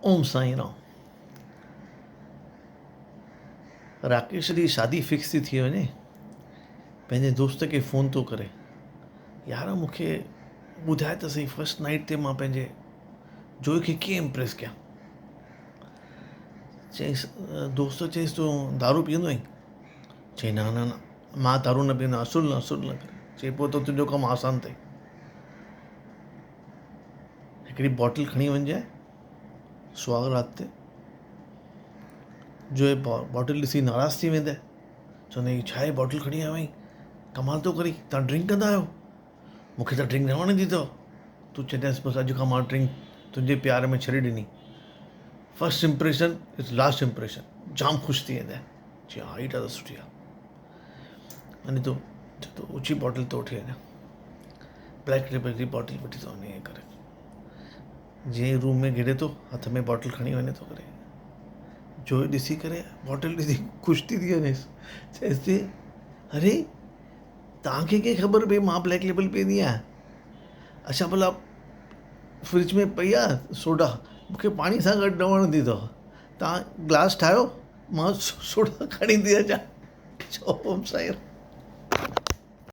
اوم سائين رام. راڪيش جي شادي فڪس ٿي ٿي وڃي پنهنجي دوست کي فون ٿو ڪري يار مون کي ٻڌاء ته سهي فرسٽ نائيٽ تي مان پنهنجي جوئي کي ڪيئن امپريس ڪيان چيس دوست چيس تون دارو پيئندو آهين چئي نه نه نه مان دارو نه پيئندو آهيان اصل نه اصل نه چئي پوء ته تنهنجو ڪم آسان اٿئي هڪڙي باٽل کڻي وڃجانء سهاڳ رات تي جو هي باٽل ڏسي ناراض ٿي ويندء چوندء هي ڇا آهي باٽل کڻي آيو آهين ڪمال ٿو ڪرين توهان ڊرنڪ ڪندا آهيو مون کي ته ڊرنڪ نه وڻندي اٿو تون چوندينس بس اڄ کان مان ڊرنڪ تنهنجي پيار ۾ ڇڏي ڏني first impression is last impression جام خوش ٿي ويندء چي ها هي ڏاڍو سٺي آهي وڃي ٿو چئي ٿو اوچي باٽل ٿو وٺي وڃان بليڪ ليبل جي باٽل وٺي ٿو وڃي ائين ڪري جيئن ئي روم ۾ گهڙي ٿو هٿ ۾ باٽل کڻي وڃي ٿو ڪري جو ڏسي ڪري باٽل ڏسي خوش ٿي ٿي وڃيس چئيس ٿي اري توهان کي ڪيئن خبر پئي مان بليڪ ليبل پيئندي آهيان اڇا ڀلا فرج ۾ پئي آهي سوڊا مون کي پاڻي سان گڏ نه وڻندي اٿو توهان گلاس ٺاهيو مان سوڊا کڻي ٿي اچان چئو اوم سائين.